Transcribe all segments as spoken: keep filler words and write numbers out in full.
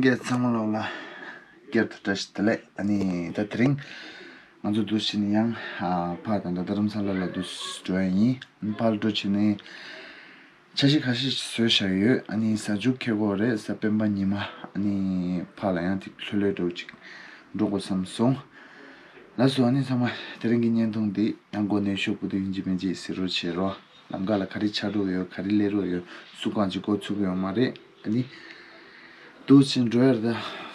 སྐད་ཚང་མ་ལོག་ལ་སྐྱར་དུ་བཀྲ་ཤིས་བདེ་ལེགས། ཨ་ནི་ད་དེ་རིང་ང་ཚོ་འདུག་བྱས་ནས་ཡང་ཨ་ཕར་ད་ལྟ་རྡ་རམ་ས་ལ་ལ་འདུག་འགྲོ་ཡ་ཡིན། ཨ་ནི་ཕར་འགྲོ་བྱས་ནས་འཆར་གཞི་ཁ་ཤས་ཤིག་བཟོས་བཞག་ཡོད། ཨ་ནི་གཟའ་མཇུག་འཁེལ་གོ་རེད། གཟའ་སྤེན་པ་ཉི་མ་ཨ་ནི་ཕར་ལ་ཡང་ཏིག་ལྷོད་ལྷོད་འགྲོ་ཅིག་འགྲོ་དགོས་བསམ་སོང་། ལགས་སོ། ཨ་ནི་ཚང་མ་དེ་རིང་གི་བརྙན་ཐུང་འདི་ཡང་མགོ་ནས་མཇུག་བར་དུ་ཡིན་གཅིག་མིན་གཅིག་གཟིགས་རོགས་བྱེད་རོགས། ལམ་ཁ་ལ་ག་རེ་ཆགས་འགྲོ་གི་ཡོད། ག་རེ་སླེབས་རོགས་ཡོད། སུ་གང་ཅིག་འགོ་ཚུགས་ཀྱི་ཡོད་མ་རེད། ཨ་ནི་འདུག་བྱས་འགྲོ་ཡར་ད་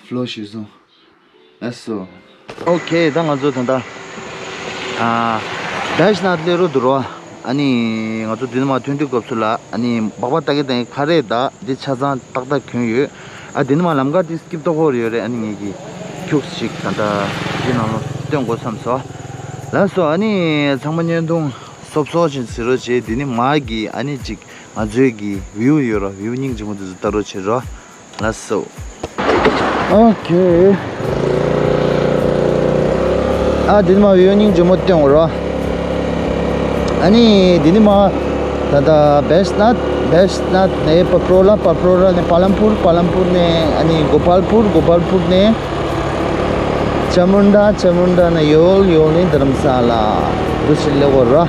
ཕ་ལོ་ཞུས་སོང་། ལགས་སོ། ཨོ་ཁེ། ད་ང་ཚོ་ད་ལྟ་ཨ་བེ་ཤ་ནཱཐ་སླེབས་རོགས་འདུག་རོ། ཨ་ནི་ང་ཚོ་འདི་ནས་མར་ཐོན་དུས་སྐབས་སུ་ལ་ཨ་ནི་སྦག་སྦག་ལྟ་གི་དང་ཁ་རས་ད་འདི་ཆ་ཚང་ཏག་ཏག་གྱོན་ཡོད། ཨ་འདི་ནས་མར་ལམ་ཁ་འདི་སྐྱིད་པོ་ཡོད་རེད། ཨ་ནི་ངེད་ཀྱིས་ཁྱུག་ཅིག་ད་ལྟ་འདི་ནང་ལ་སྟོན་དགོས་བསམ་སོང་། ལགས་སོ། ཨ་ནི་ཚང་མ་བརྙན་ཐུང་སོབ་སོབ་ཅིག་གཟིགས་རོགས་བྱེད། འདི་ནས་མར་གྱི་ཨ་ནི་ཅིག་ང་ཚོའི་གི་བིའུ་ཡོད་རོ། བིའུ་སྙིང་རྗེ་མོ་འདི་ཚོ་ལྟ་རོགས་བྱེད་རོ། ལགས་སོ། ཨོ་ཁེ། ཨ་འདི་ནས་མར་བིའུ་སྙིང་རྗེ་མོ་སྟོན་རོ། ཨ་ནི་འདི་ནས་མར་ད་ལྟ་བེ་ཤ་ནཱཐ། བེ་ཤ་ནཱཐ་ནས་པ་པོ་ར་ལ། པ་པོ་ར་ནས་པ་ལམ་པུར། པ་ལམ་པུར་ནས་ཨ་ནི་གོ་པལ་པུར། གོ་པལ་པུར་ནས་ཅ་མུན་ཌ། ཅ་མུན་ཌ་ནས་ཡོལ། ཡོལ་ནས་རྡ་རམ་ས་ལ། འདུག་བྱས་སླེབས་ཡོད་རོ།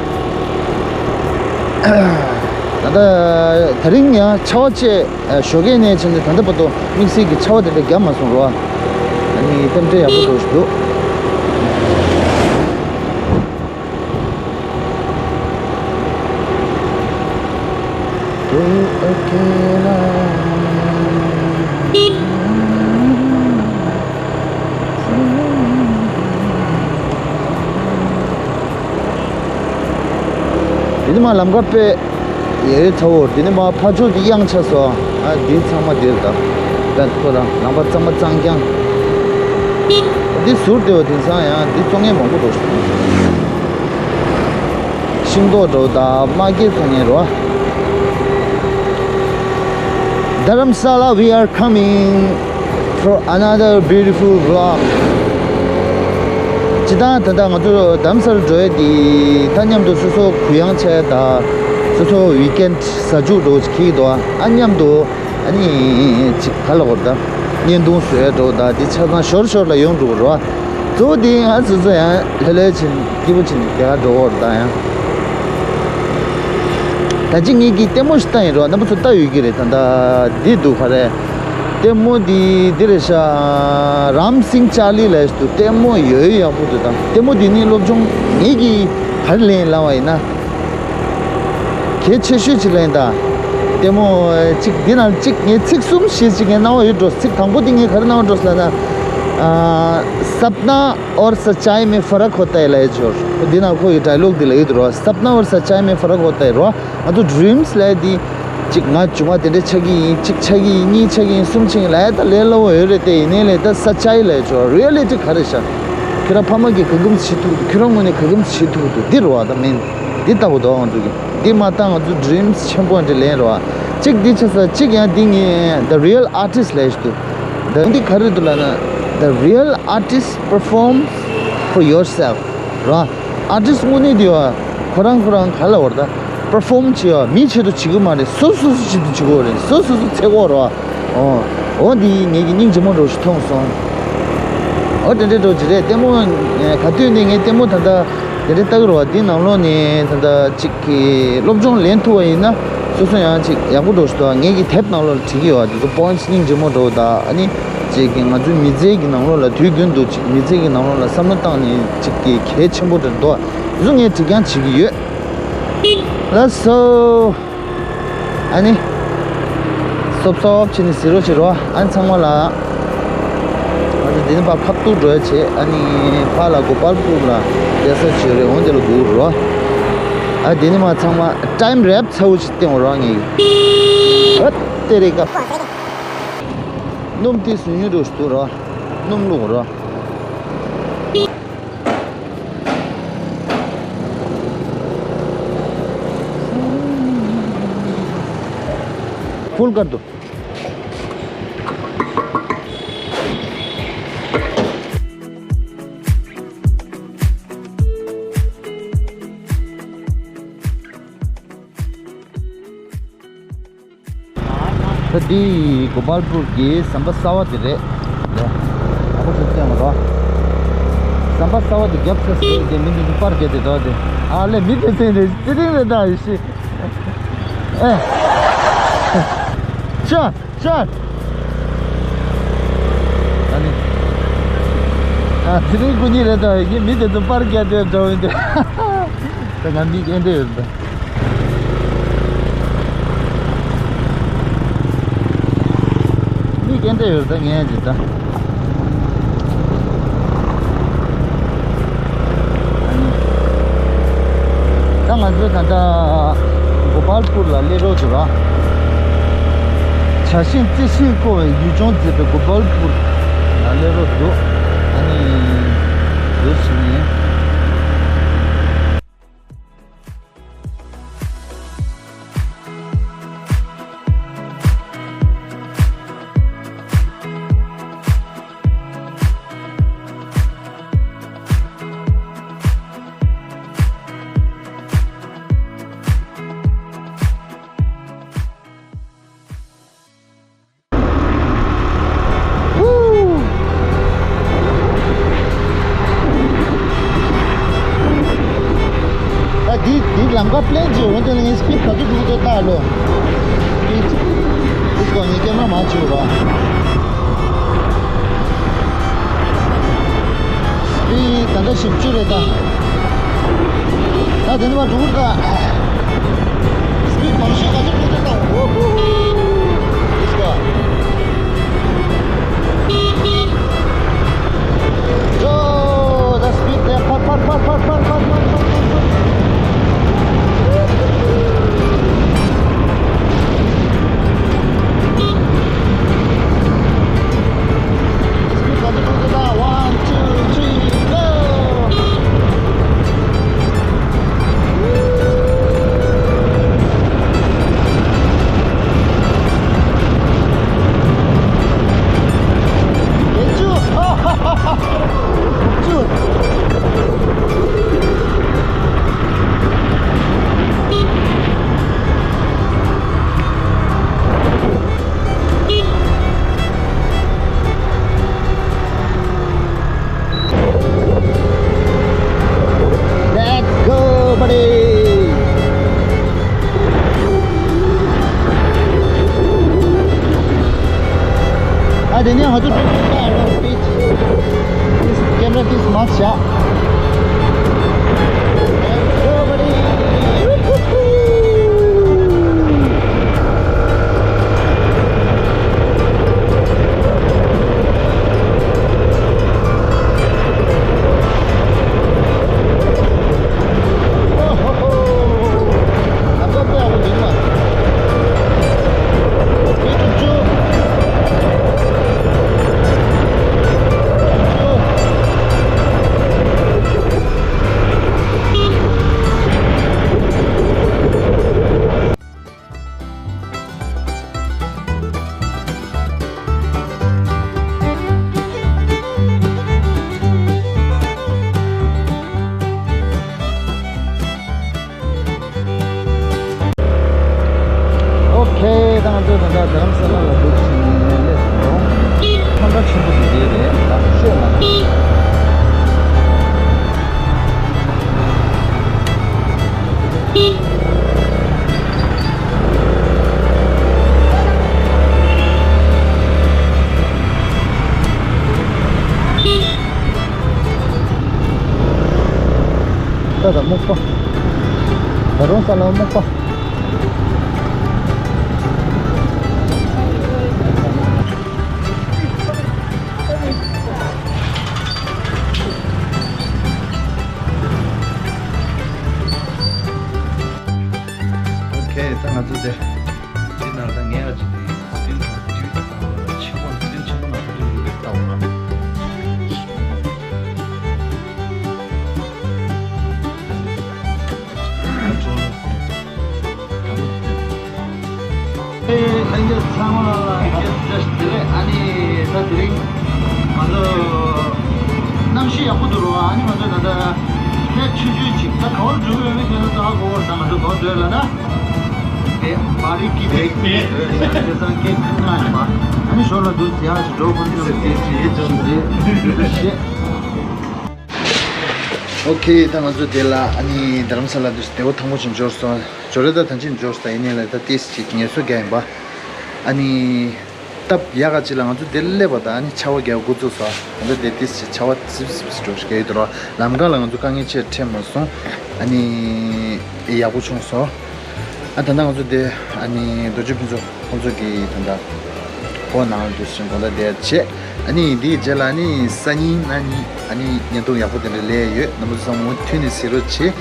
ད་ལྟ་དེ་རིང་ཡང་ཆར་པ་བཅས། ཨ་ཞོགས་ཀས་ནས་བྱས་ནས་ད་ལྟ་བར་དུ་དམིགས་བསལ་གྱི་ཆར་པ་དེ་འདྲ་བརྒྱབ་མ་སོང་རོ། ཨ་ནི་རྟེན་འབྲེལ་ཡག་པོ་འགྲོ་བཞིན་འདུག། འདི་ནས་མར་ལམ་ཁ་དཔེ་ཡ་ཡོད་ཚ་བོ། འདི་ནས་མར་ཕར་ཕྱོགས་འདི་གཡང་ཆགས་སོང་། ཨ་འདི་ཚང་མ་འདིར་ད་ད་ཁོ་རང་ལམ་ཁ་གཙང་མ་གཙང་རྐྱང་། འདི་ཟུར་དེ་བ་དེང་སང་ཡང་འདི་བཙོང་མཁན་མང་པོ་འགྲོ་སོང་། ཤིང་ཏོག་འགྲོ་ད་མ་སྐྱེས་བཙོང་མཁན་རོ། Dharamsala, we are coming for another beautiful vlog. ཇི་ལྟར་ད་ལྟ་ང་ཚོ་རྡ་རམ་ས་ལ་འགྲོ་ཡས་དེ་ད་མཉམ་དུ་སོ་སོ་གུ་ཡངས་བྱས་ད་སོ་སོ་ཝིག་ཨེན་ཌི་གཟའ་མཇུག་འགྲོ་གི་འདུག། ཨ་མཉམ་དུ་ཨ་ནི་ཅིག་ག་ལ་གོ་ད་བརྙན་ཐུང་བཟོ་ཡས་འགྲོ་ད་དེ་ཆ་ཚང་ཞོར་ཞོར་ལ་ཡོང་འགྲོ་གི་རེད་བ། གཙོ་བོ་དེ་ང་སོ་སོ་ཡང་ལྷོད་ལྷོད་བྱས་སྐྱིད་པོ་བྱས་ནས་དེ་ག་འགྲོ་གི་རེད་ད་ཡང་། ད་ཅི་ངེད་ཀྱིས་ལྟད་མོ་ཞིག་ལྟ་ཡིན་རོ། རྣམ་པ་ཚོ་ལྟ་ཡོད་ཀྱི་རེད། ད་ལྟ་འདི་འདུག་ག་རེད། ལྟད་མོ་འདི་འདི་རེད་ཤག། རམ་སིང་ཅར་ལི་ལབ་ཡས་འདུག། ལྟད་མོ་ཡོད་ཡོད་ཡག་པོ་འདུག། ད་ལྟད་མོ་འདི་ནི་སློབ་སྦྱོང་ངེད་ཀྱིས་ག་རེ་ལེན་ལབ་པ་ཡིན་ན། གལ་ཆེ་ཤོས་ཅིག་ལེན་ད། ལྟད་མོ་གཅིག་འདི་ནང་གཅིག་ངས་ཚིག་གསུམ་བཤད་ཅིག་ངའི་རྣ་བ་ཡོད་འགྲོ། ཚིག་དང་པོ་འདི་ངས་ག་རེ་རྣ་བ་འགྲོ་ཟེར་ལབ་ན། ཨ། सपना और सच्चाई में फ़र्क होता है ལབ་ཡས་འདུག། འདི་ནང་ཁོ་ཡི་ཌའི་ལོག་འདི་ལབ་ཡོད་འདུག་རོ། सपना और सच्चाई में फ़र्क होता है རོ། ང་ཚོ་ཌི་རིམ་སི་ལབ་ཡས་འདི། གཅིག་ང་བྱུང་བ་དེ་འདྲ་ཆགས་ཀྱི་ཡིན། གཅིག་ཆགས་ཀྱི་ཡིན། གཉིས་ཆགས་ཀྱི་ཡིན། གསུམ་ཆགས་ཀྱི་ཡིན་ལབ་ཡས་ད་ལས་སླ་བོ་ཡོད་རེད་དེ། ཡིན་ནའི་ལས་ད་सच्चाई ལབ་ཡས་འདུག། རི་ཡ་ལི་ཊི་ག་རེ་ཤག། ཁྱོད་རང་ཕ་མ་གིས་ག་གམ་བྱེད་ཐུབ་འདུག། ཁྱོད་རང་ངོས་ནས་ག་གམ་བྱེད་ཐུབ་འདུག། འདི་རེད་བ། ད་མིན་འདི་ལྟ་བུ་འདུག་ང་ཚོ་གི་འདི་མ་བཏང་། ང་ཚོ་ཌི་རིམ་སི་ཆེན་པོ་འདྲ་ལེན་རེད་བ། གཅིག་འདི་ཆ་ས་གཅིག་ཡང་འདི་ངས་the real artist ལབ་ཡས་འདུག། ད་འདི་ག་རེ་འདུག་ལབ་ན། The real artist performs for yourself རེད་བ། ཨར་ཊིསི་དངོས་གནས་དེ་བ། ཁོ་རང་ཁོ་རང་ག་ལ་བར་ད་པར་ཕོམ་བྱེད་བ་མིའི་ཆེད་དུ་བྱེད་ཀྱི་མ་རེད། སོ་སོ་སོ་ཆེད་དུ་བྱེད་དགོས་རེད། སོ་སོ་སོ་འཚོལ་དགོས་རེད་བ། ཨོ། འོ་འདི་ངེད་ཀྱི་སྙིང་རྗེ་མོ་འདྲ་ཞིག་མཐོང་སོང་། འོ་དེ་འདྲའི་འདྲ་ཅིག་རེད། ལྟད་མོ་ག་དུས་ནས་ངས་ལྟད་མོ་ད་ལྟ་དེ་འདྲའི་ལྟ་གི་རེད་བ། འདི་ནང་ལོགས་ནས་ད་ལྟ་ཅིག་གི་སློབ་སྦྱོང་ལེན་ཐུབ་པ་ཡིན་ན་སོ་སོ་ཡང་ཅིག་ཡག་པོ་འདྲ་ཞིག་འདུག། ངེད་ཀྱི་དེབ་ནང་ལོགས་ལ་བྲིས་ཀྱི་ཡོད་བ། དེ་ཚོ་པོ་ཡིན་ཊི་སྙིང་རྗེ་མོ་འདྲ་བོ་དང་ཨ་ནི་ཅིག་གི་ང་ཚོའི་མི་ཚེ་གི་ནང་ལོགས་ལ་དུས་རྒྱུན་དུ་ཅིག་མི་ཚེ་གི་ནང་ལོགས་ལ་བསམ་བློ་བཏང་ནས་ཅིག་གི་གལ་ཆེན་པོ་འདྲ་འདུག། དེ་ཚོ་ངས་བྲིས་རྐྱང་བྱེད་ཀྱི་ཡོད། ལགས་སོ། ཨ་ནི། སོབ་སོབ་བྱས་ནས་གཟིགས་རོགས་བྱེད་རོགས། ཨ་ནི་ཚང་མ་ལ། ང་ཚོ་འདི་ནས་ཕར་ཁ་ཐུག་འགྲོ་ཡ་བྱེད། ཨ་ནི་ཕར་ལ་གོ་པལ་པུར་ལ་བསྡད་ས་བྱེད་རེད། འོང་དེ་ལ་སྒུག་རོགས། ཨ་འདི་ནས་མར་ཚང་མ་ཊའིམ་རེབ་ཚ་བོ་ཞིག་བསྟན་རོགས་ངེས། ཨ་ཏེ་རེ་ཀ། སྣུམ་དེ་ཟུ་ཉུ་རོ་ཞིག་འདུག་རོ། སྣུམ་བླུགས་རོ། फुल कर दो। ད་འདི་གོ་པལ་པུར་གྱི་ཟམ་པ་གསར་པ་དེ་རེད། ལོ། ཨ་ཁུ་ཚོས་བསྟན་པ་རོ། ཟམ་པ་གསར་པ་དེ་རྒྱབ་ཚར་ཟེར་དེ་མི་འདི་ཚོ་པར་རྒྱག་དེ་འགྲོ་དེ། ཨ་ལེ་མི་དེ་ཚོས་རེད་ཚེ་རིང་རེད་ད་ཡེ་ཤེས། ཨེ། ཤ་ཤ། ཨ་ནི། ཨ་ཚེ་རིང་སྐུ་ཉིད་རེད་ད་ཡེ་མི་དེ་ཚོ་པར་རྒྱག་དེ་འགྲོ་ཡིན་དེ། ད་ང་མི་ཨེ་འདྲ་ཡོད་ད། མིག་ཨེ་འདྲ་ཡོད་ད་ངས་ཇི་ལྟ། ད་ང་ཚོ་ད་ལྟ་གོ་པལ་པུར་ལ་སླེབས་རོགས་འདུག་ར། བྱ་ཤིང་རྩི་ཤིང་བརྐོ་བའི་ཡུལ་ལྗོངས་མཛེས་པའི་གོ་པལ་པུར་ལ་སླེབས་རོགས་འདུག་ཨ་ནི། འདིར་ཕྱིན་ནས། ད་འདི་འདི་ལམ་ཁ་པླེན་ཅིག་འོན་ཏེ་ངས་སི་པིཌ་ག་ཚོད་འགྲོ་གི་འདུག་ལྟ་ལོ། སི་པིཌ་འདི་སྐོར་ངས་ཀེམ་ར་མ་བྱུག་ར། སི་པིཌ་ད་ལྟ་བཞི་བཅུ་རེད་ད། ད་དེ་ནས་མར་འགྲོ་གི་རེད་ད། སི་པིཌ་མང་ཤོས་ག་ཚོད་འགྲོ་གི་འདུག་ལྟ། ཧུ་ཧུ། Let's go. Yo, the speed there. ཕར་ཕར་ཕར། Speed ག་ཚོད་འགྲོ་གི་འདུག་ལྟ། One, two, three, go. Let's go, buddy. ཨ་དེ་ནས་ཧ་ཏུ་ཏུ་ཏུ་ཏ་རོ་པིཆ། This camera is must shot. Let's go, buddy. ཨོ་ཁེ། ད་ང་ཚོ་ད་ལྟ་རྡ་རམ་ས་ལ་ལ་འདུག་ཕྱིན་ནས་སླེབས་སོང་། ཁང་པ་ཆེན་པོ་ཞིག་རེད་རེད་ད་ཤོད་ན། ད་ད་སྨུག་པ། ད་རུང་ས་ལ་སྨུག་པ། ཨོ་ཁེ། ད་ང་ཚོ་དེ། དེ་ནང་ད་ངས་ཨ་ཅིག་དེ་སི་ཀྲིན་དང་དེ་དུས་ད་ཆེན་པོ་སི་ཀྲིན་ཆེན་པོ་ནང་དུ་ཡོད་པའི་ལྟ་བ་ར། ཨེ་ལྷན་རྒྱས་ཚང་མ་ལ་ལྷན་རྒྱས་བཀྲ་ཤིས་བདེ་ལེགས། ཨ་ནི་ད་དེ་རིང་ང་ཚོ་གནམ་གཤིས་ཡག་པོ་འདུག་རོ། ཨ་ནི་ང་ཚོ་ད་ལྟ་ཕལ་ཆེར་ཆུང་ཆུང་ཅིག་ད་ག་བར་འགྲོ་གི་ཡོད་མེད་ཁྱེད་རང་ཚོ་ཧ་གོ་བར། ད་ང་ཚོ་ག་བར་འགྲོ་ཡ་ལབ་ན། དེ་པར་རིས་ཀྱི་རིགས་དེ་ཡོད་ས་ཁེ་ཁེ་ན་ཡིན་པ། ཨ་ནི་ཞོར་ལ་འདུག་ཡག་ཞིག་འགྲོ་ཁོ་ཚོས་དེ་ཅི་ཡེ་ཅི་ཡེ་ཅི་ཡེ་ཅི་ཡེ། ཨོ་ཁེ། ད་ང་ཚོ་དེ་ལ་ཨ་ནི་རྡ་རམ་ས་ལ་དུ་བདེ་བོ་ཐང་པོ་ཅིག་འབྱོར་སོང་། འབྱོར་རེད། ད་ཐང་ཅིག་འབྱོར་སོང་། ཡིན་ནའི་ལ་ད་ཏིས་ཅིག་ངལ་གསོ་རྒྱག་ཡིན་པ། ཨ་ནི་སྟབས་ཡག་ག་ཅིག་ལ་ང་ཚོ་དེ་སླེབས་པ་དང་ཨ་ནི་ཆར་པ་རྒྱག་འགོ་བཙུགས་སོང་། ང་ཚོ་དེ་ཏིས་ཅིག་ཆར་པ་སིབ་སིབ་སིབ་འགྲོ་ཞིག་རྒྱག་ཡོད་དོ། ལམ་ཁ་ལ་ང་ཚོ་དཀའ་ངལ་ཆེ་འཕྲད་མ་སོང་། ཨ་ནི་ཡག་པོ་བྱུང་སོང་། ཨ་ད་ལྟ་ང་ཚོ་དེ་ཨ་ནི་རྡོ་རྗེ་ཕུན་ཚོགས་ཁོང་ཚོ་གི་ད་ལྟ་ཧོ་ནང་དུ་ཕྱིན་དགོང་དག་དེ་བྱས། ཨ་ནི་དེའི་རྗེས་ལ་ཨ་ནི་སང་ཉིན་གནངས་ཉིན་ཨ་ནི་བརྙན་ཐུང་ཡག་པོ་དེ་འདྲ་ལས་ཡོད། རྣམ་པ་ཚོ་ཚང་མ་མུ་མཐུད་ནས་གཟིགས་རོགས་བྱེད།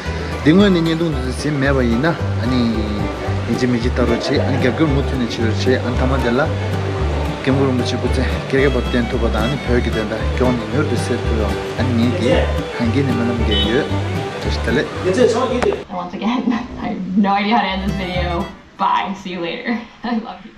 འདི་སྔོན་ནས་བརྙན་ཐུང་འདི་ཚོ་གཟིགས་མེད་པ་ཡིན་ན་ཨ་ནི་ཡིན་གཅིག་མིན་གཅིག་ལྟ་རོགས་བྱེད། ཨ་ནི་རྒྱབ་སྐྱོར་མུ་མཐུད་ནས་བྱེད་རོགས་བྱེད། ཨ་ནི་མཐའ་མ་དེ་ལ་སྐྱབས་མགོན་རིན་པོ་ཆེ་སྐུ་ཚེ་ཁེར་ཁེར་བར་བརྟན་ཐུབ་པ་དང་ཨ་ནི་བོད་ཀྱི་བདེན་མཐའ་མགྱོགས་ནས་མྱུར་དུ་གསལ་ཐུབ་ཡོང་། ཨ་ནི་ངེད་ཀྱིས་གང་དགེ་ནས་སྨོན་ལམ་རྒྱག་ཡོད། བཀྲ་ཤིས་བདེ་ལེགས། And once again, I have no idea how to end this video. Bye. See you later. I love you.